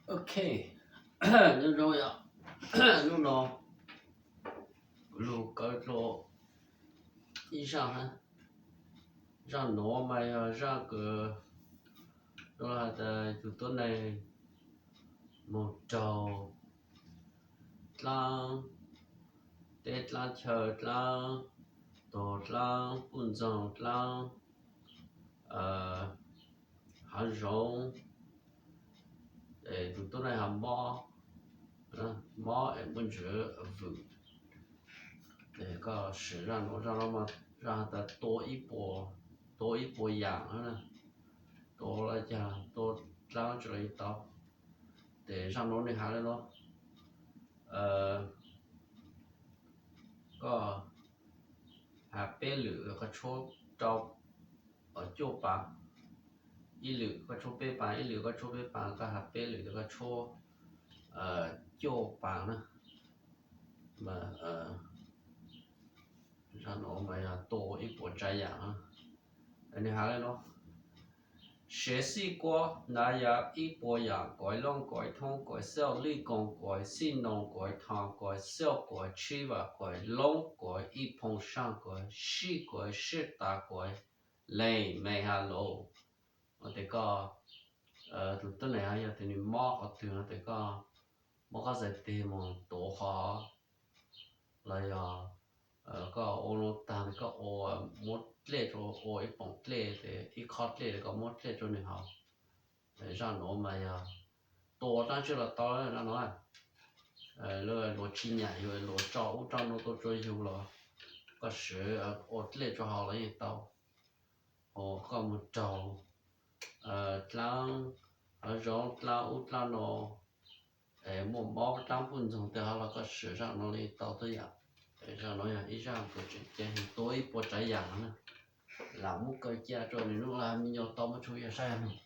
Ok, nyob zoo yom. Hnub no kuv lug kaw dlua ib zaaj na. Zaaj nuav mas yog zaaj kws lug has tas tug tuab neeg moog raug dlaab teb dlaab chaw dlaab tog dlaab puj ntxoog dlaab hav zoov, es tug tuab neeg ho mob, mob es muaj ntsws vwm, es koj swm zaaj nuav, zaaj nuav mas zaaj has tas tua ib puas, tua ib puas yaam na, tua los cas tua dlaab tsi los yeej tau. Ces zaaj nuav nwg has le nuav, koj has peb lwm koj tshuab rau cuaj pas, ib lwm koj tshuab peb pas, ib lwm koj tshuab peb pas, koj has peb lwm koj tshuab cuaj pas na. Zaaj nuav mas yog tua ib puas tsav yaam na. Nwg has le nuav: Siav xij kuab hnav yaav ib puas yaam: kov loob, kov thoob, kov xauj lij koos, kov xij noos, kov thas, kov xauj, kov tshib vam, kov loob, kov ib phoo saaj, kov sij, kov sij tas, kov leeg me ha lug. Ua tes koj, tug tuab neeg ho yog tes nwg mob qhov twg no tes koj muab koj txhais teg moog tuav qhov, los yog koj ua lug taag tes koj ua, muab dlej rua, ua ib poom dlej tes ib qhov dlej tes koj muab dlej rua nwg haus. Zaaj nuav mas yog tua dlaab tsi los tau zaaj nuav. Luag tsi nyam yug luag tso ub tso nuav tua rua yug los koj swv ua dlej rua haus los yeej tau. Ho koj moog raug dlaab hav zoov dlaab ub dlaab no, es muaj mob dlaab puj ntxoog tej hov los koj swv zaaj nuav los yeej tau tuab yaam. Zaaj nuav yog ib zaaj kws tseem ceeb, tua ib puas tsav yaam no na. Lam muab kaw cia rua nwg nub laj me nyuam tau muaj tshua yog saib yog nug.